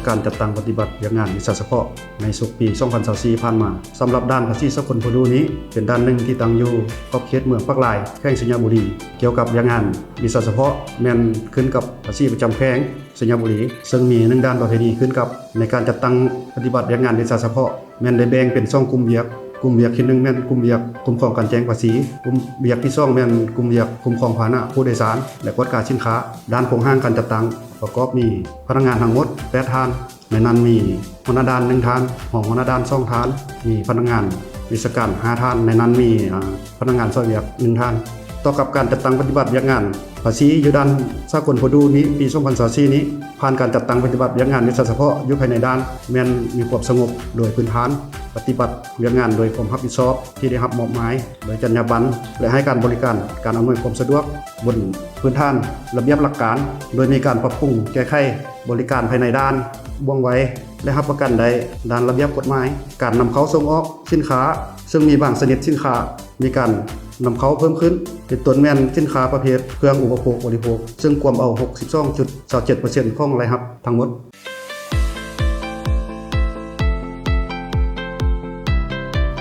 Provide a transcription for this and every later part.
ການຈັດຕັ້ງປະຕິບັດວຽກງານວິຊາສະເພາະໃນສົກປີສອງພັນຊາວສີ່ຜ່ານມາ. ສຳລັບດ່ານພາສີສາກົນຜູ້ດູນີ້ ເປັນດ່ານໜຶ່ງທີ່ຕັ້ງຢູ່ຂອບເຂດເມືອງປາກລາຍ ແຂວງໄຊຍະບູລີ, ກ່ຽວກັບວຽກງານວິຊາສະເພາະ ແມ່ນຂຶ້ນກັບພາສີປະຈຳແຂວງໄຊຍະບູລີ, ເຊິ່ງມີໜຶ່ງດ່ານປະເພນີຂຶ້ນກັບໃນການຈັດຕັ້ງປະຕິບັດວຽກງານວິຊາສະເພາະ ແມ່ນໄດ້ແບ່ງເປັນສອງກຸ່ມວຽກ. ກຸ່ມວຽກທີໜຶ່ງແມ່ນກຸ່ມວຽກຄຸ້ມຄອງການແຈ້ງພາສີ, ກຸ່ມວຽກທີສອງແມ່ນກຸ່ມວຽກຄຸ້ມຄອງພາຫະນະຜູ້ໂດຍສານ ແລະ ກວດກາສິນຄ້າ. ດ້ານໂຄງຮ່າງການຈັດຕັ້ງປະກອບມີພະນັກງານທັງໝົດແປດທ່ານ, ໃນນັ້ນມີຫົວໜ້າດ່ານໜຶ່ງທ່ານ, ຮອງຫົວໜ້າດ່ານສອງທ່ານ, ມີພະນັກງານວິຊາການຫ້າທ່ານ, ໃນນັ້ນມີ ອາ ພະນັກງານຊ່ອຍວຽກໜຶ່ງທ່ານ. ຕໍ່ກັບການຈັດຕັ້ງປະຕິບັດວຽກງານພາສີຢູ່ດ່ານສາກົນຜູ້ດູນີ້ ປີສອງພັນຊາວສີ່ນີ້ ຜ່ານການຈັດຕັ້ງປະຕິບັດວຽກງານວິຊາສະເພາະຢູ່ພາຍໃນດ່ານ ແມ່ນມີຄວາມສະຫງົບໂດຍພື້ນຖານ, ປະຕິບັດວຽກງານໂດຍຄວາມຮັບຜິດຊອບທີ່ໄດ້ຮັບມອບໝາຍໂດຍຈັນຍາບັນ ແລະ ໃຫ້ການບໍລິການການອຳນວຍຄວາມສະດວກບົນພື້ນຖານລະບຽບຫຼັກການ, ໂດຍມີການປັບປຸງແກ້ໄຂບໍລິການພາຍໃນດ່ານ ວ່ອງໄວ ແລະ ຮັບປະກັນໄດ້ດ້ານລະບຽບກົດໝາຍ. ການນຳເຂົ້າສົ່ງອອກສິນຄ້າ ເຊິ່ງມີບາງຊະນິດສິນຄ້າມີການນຳເຂົ້າເພີ່ມຂຶ້ນ ເປັນຕົ້ນແມ່ນສິນຄ້າປະເພດເຄື່ອງອຸປະໂພກບໍລິໂພກ ເຊິ່ງກວມເອົາຫົກສິບສອງຈຸດຊາວເຈັດເປີເຊັນຂອງລາຍຮັບທັງໝົດ.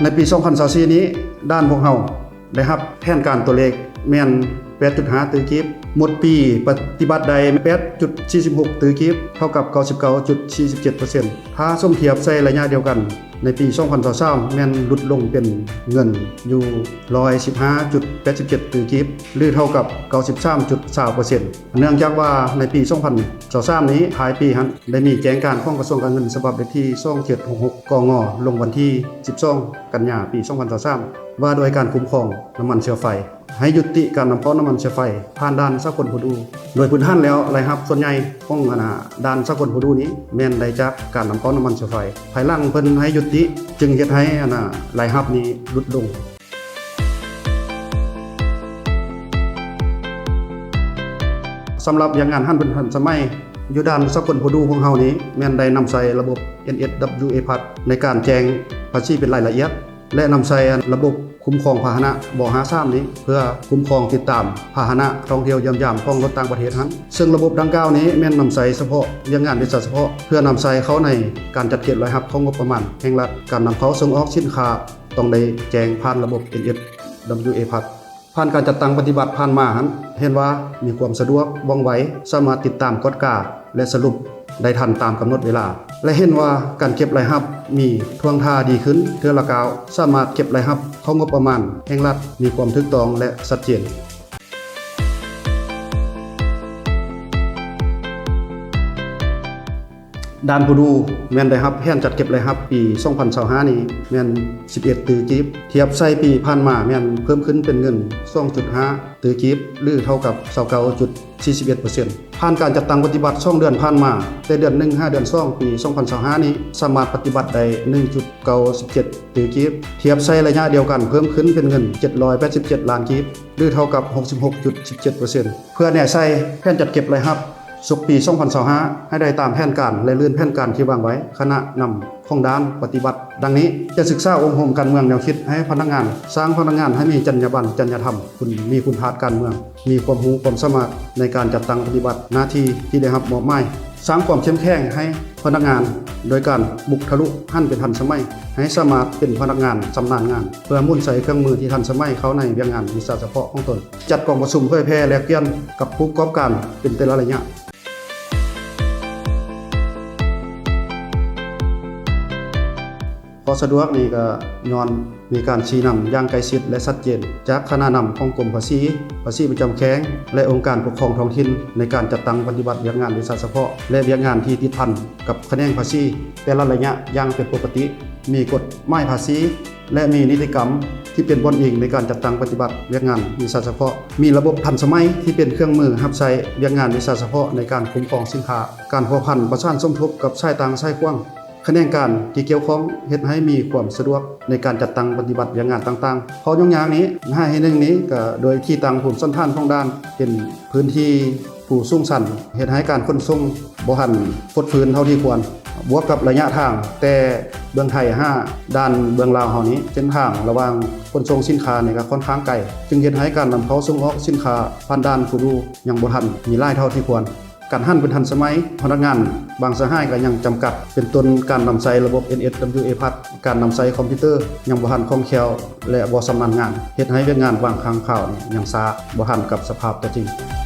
ໃນປີສອງພັນຊາວສີ່ນີ້ ດ່ານພວກເຮົາ ໄດ້ຮັບແຜນການຕົວເລກແມ່ນແປດຈຸດຫ້າຕື້ກີບ, ໝົດປີປະຕິບັດໄດ້ແປດຈຸດສີ່ສິບຫົກຕື້ກີບ ເທົ່າກັບເກົ້າສິບເກົ້າຈຸດສີ່ສິບເຈັດເປີເຊັນ. ຖ້າສົມທຽບໃສ່ໄລຍະດຽວກັນໃນປີສອງພັນຊາວສາມ ແມ່ນຫຼຸດລົງເປັນເງິນຢູ່ຮ້ອຍສິບຫ້າຈຸດແປດສິບເຈັດຕື້ກີບ ຫຼື ເທົ່າກັບເກົ້າສິບສາມຈຸດຊາວເປີເຊັນ. ເນື່ອງຈາກວ່າໃນປີສອງພັນຊາວສາມນີ້ ທ້າຍປີຫັ້ນ ໄດ້ມີແຈ້ງການຂອງກະຊວງການເງິນ ສະບັບເລກທີສອງເຈັດຫົກຫົກ ກງ ລົງວັນທີສິບສອງ ກັນຍາ ປີສອງພັນຊາວສາມ ວ່າດ້ວຍການຄຸ້ມຄອງນ້ຳມັນເຊື້ອໄຟ ໃຫ້ຍຸຕິການນຳເຂົ້ານ້ຳມັນເຊື້ອໄຟຜ່ານດ່ານສາກົນຜູ້ດູ. ໂດຍພື້ນຖານແລ້ວ ລາຍຮັບສ່ວນໃຫຍ່ຂອງ ອັນນ່າ ດ່ານສາກົນຜູ້ດູນີ້ ແມ່ນໄດ້ຈາກການນຳເຂົ້ານ້ຳມັນເຊື້ອໄຟ. ພາຍຫຼັງເພິ່ນໃຫ້ຍຸຕິ ຈຶ່ງເຮັດໃຫ້ ອັນນ່າ ລາຍຮັບນີ້ຫຼຸດລົງ. ສຳລັບວຽກງານຫັນເພິ່ນທັນສະໄໝ ຢູ່ດ່ານສາກົນຜູ້ດູຂອງເຮົານີ້ ແມ່ນໄດ້ນຳໃຊ້ລະບົບ ເອັນ ເອສ ດັບເບິນຢູ ເອ ພາສ ໃນການແຈ້ງພາສີເປັນລາຍລະອຽດ ແລະ ນຳໃຊ້ລະບົບຄຸ້ມຄອງພາຫະນະ ບຫ້າສາມນີ້ ເພື່ອຄຸ້ມຄອງຕິດຕາມພາຫະນະທ່ອງທ່ຽວຢ້ຽມຢາມຂອງລົດຕ່າງປະເທດຫັ້ນ. ເຊິ່ງລະບົບດັ່ງກ່າວນີ້ແມ່ນນຳໃຊ້ສະເພາະວຽກງານວິຊາສະເພາະ ເພື່ອນຳໃຊ້ເຂົ້າໃນການຈັດເກັບລາຍຮັບຂອງງົບປະມານແຫ່ງລັດ. ການນຳເຂົ້າສົ່ງອອກສິນຄ້າ ຕ້ອງໄດ້ແຈ້ງຜ່ານລະບົບ ເອັນ ເອສ ດັບເບິນຢູ ເອ ພາສ. ຜ່ານການຈັດຕັ້ງປະຕິບັດຜ່ານມາຫັ້ນ ເຫັນວ່າມີຄວາມສະດວກ, ວ່ອງໄວ, ສາມາດຕິດຕາມ, ກວດກາ ແລະ ສະຫຼຸບໄດ້ທັນຕາມກຳນົດເວລາ ແລະ ເຫັນວ່າການເກັບລາຍຮັບມີທ່ວງທ່າດີຂຶ້ນເທື່ອລະກ້າວ, ສາມາດເກັບລາຍຮັບເຂົ້າງົບປະມານແຫ່ງລັດມີຄວາມຖືກຕ້ອງ ແລະ ຊັດເຈນ. ດ່ານຜູ້ດູແມ່ນໄດ້ຮັບແຜນຈັດເກັບລາຍຮັບປີສອງພັນຊາວຫ້ານີ້ແມ່ນສິບເອັດຕື້ກີບ, ທຽບໃສ່ປີຜ່ານມາແມ່ນເພີ່ມຂຶ້ນເປັນເງິນສອງຈຸດຫ້າຕື້ກີບ ຫຼື ເທົ່າກັບຊາວເກົ້າຈຸດສີ່ສິບເອັດເປີເຊັນ. ຜ່ານການຈັດຕັ້ງປະຕິບັດສອງເດືອນຜ່ານມາ, ແຕ່ເດືອນໜຶ່ງຫາເດືອນສອງປີສອງພັນຊາວຫ້ານີ້ ສາມາດປະຕິບັດໄດ້ໜຶ່ງຈຸດເກົ້າສິບເຈັດຕື້ກີບ, ທຽບໃສ່ໄລຍະດຽວກັນເພີ່ມຂຶ້ນເປັນເງິນເຈັດຮ້ອຍແປດສິບເຈັດລ້ານກີບ ຫຼື ເທົ່າກັບຫົກສິບຫົກຈຸດສິບເຈັດເປີເຊັນ. ເພື່ອແນໃສ່ແຜນຈັດເກັບລາຍຮັບສົກປີສອງພັນຊາວຫ້າ ໃຫ້ໄດ້ຕາມແຜນການ ແລະ ລື່ນແຜນການທີ່ວາງໄວ້, ຄະນະນຳຂອງດ່ານປະຕິບັດດັ່ງນີ້ ຈະສຶກສາອົບຮົມການເມືອງແນວຄິດໃຫ້ພະນັກງານ, ສ້າງພະນັກງານໃຫ້ມີຈັນຍາບັນ, ຈັນຍາທຳ, ຄຸນ ມີຄຸນທາດການເມືອງ, ມີຄວາມຮູ້ຄວາມສາມາດໃນການຈັດຕັ້ງປະຕິບັດໜ້າທີ່ທີ່ໄດ້ຮັບມອບໝາຍ, ສ້າງຄວາມເຂັ້ມແຂງໃຫ້ພະນັກງານ ໂດຍການບຸກທະລຸຫັນເປັນທັນສະໄໝ ໃຫ້ສາມາດເປັນພະນັກງານຊຳນານງານ ເພື່ອໝູນໃສ່ເຄື່ອງມືທີ່ທັນສະໄໝເຂົ້າໃນວຽກງານວິຊາສະເພາະຂອງຕົນ. ຈັດກອງປະຊຸມເຜີຍແຜ່ແລກປ່ຽນກັບຜູ້ປະກອບການເປັນແຕ່ລະໄລຍະ. ຂໍ້ສະດວກນີ້ກໍຍ້ອນມີການຊີ້ນຳຢ່າງໃກ້ຊິດ ແລະ ຊັດເຈນ ຈາກຄະນະນຳຂອງກົມພາສີ, ພາສີປະຈຳແຂວງ ແລະ ອົງການປົກຄອງທ້ອງຖິ່ນ ໃນການຈັດຕັ້ງປະຕິບັດວຽກງານວິຊາສະເພາະ ແລະ ວຽກງານທີ່ຕິດພັນກັບຂະແໜງພາສີແຕ່ລະໄລຍະຢ່າງເປັນປົກກະຕິ, ມີກົດໝາຍພາສີ ແລະ ມີນິຕິກຳທີ່ເປັນບ່ອນອີງໃນການຈັດຕັ້ງປະຕິບັດວຽກງານວິຊາສະເພາະ, ມີລະບົບທັນສະໄໝທີ່ເປັນເຄື່ອງມືຮັບໃຊ້ວຽກງານວິຊາສະເພາະໃນການຄຸ້ມຄອງສິນຄ້າ, ການພົວພັນປະສານສົມທົບກັບສາຍຕ່າງສາຍຂວາງ, ຂະແໜງການທີ່ກ່ຽວຂ້ອງ ເຮັດໃຫ້ມີຄວາມສະດວກໃນການຈັດຕັ້ງປະຕິບັດວຽກງານຕ່າງໆ. ຂໍ້ຫຍຸ້ງຍາກນີ້ ໃນໃນໜຶ່ງນີ້ ກໍໂດຍທີ່ຕັ້ງພູມສັນຖານຂອງດ່ານເປັນພື້ນທີ່ພູສູງຊັນ ເຮັດໃຫ້ການຂົນສົ່ງບໍ່ທັນຟົດຟື້ນເທົ່າທີ່ຄວນ, ບວກກັບໄລຍະທາງແຕ່ເບື້ອງໄທຫາດ່ານເບື້ອງລາວເຮົານີ້ ເສັ້ນທາງລະຫວ່າງຂົນສົ່ງສິນຄ້ານີ້ກໍຄ່ອນຂ້າງໄກ, ຈຶ່ງເຮັດໃຫ້ການນຳເຂົ້າສົ່ງອອກສິນຄ້າຜ່ານດ່ານຜູ້ດູຍັງບໍ່ທັນມີຫຼາຍເທົ່າທີ່ຄວນ. ການຫັ້ນບໍ່ທັນສະໄໝ, ພະນັກງານບາງສະຫາຍກໍຍັງຈຳກັດ, ເປັນຕົ້ນການນຳໃຊ້ລະບົບ NSWA Plus, ການນຳໃຊ້ຄອມພິວເຕີຍັງບໍ່ທັນຄ່ອງແຄ້ວ ແລະ ບໍ່ຊຳນານງານ, ເຮັດໃຫ້ວຽກງານບາງຄັ້ງຄາວນີ້ຍັງຊ້າ, ບໍ່ທັນກັບສະພາບຕົວຈິງ.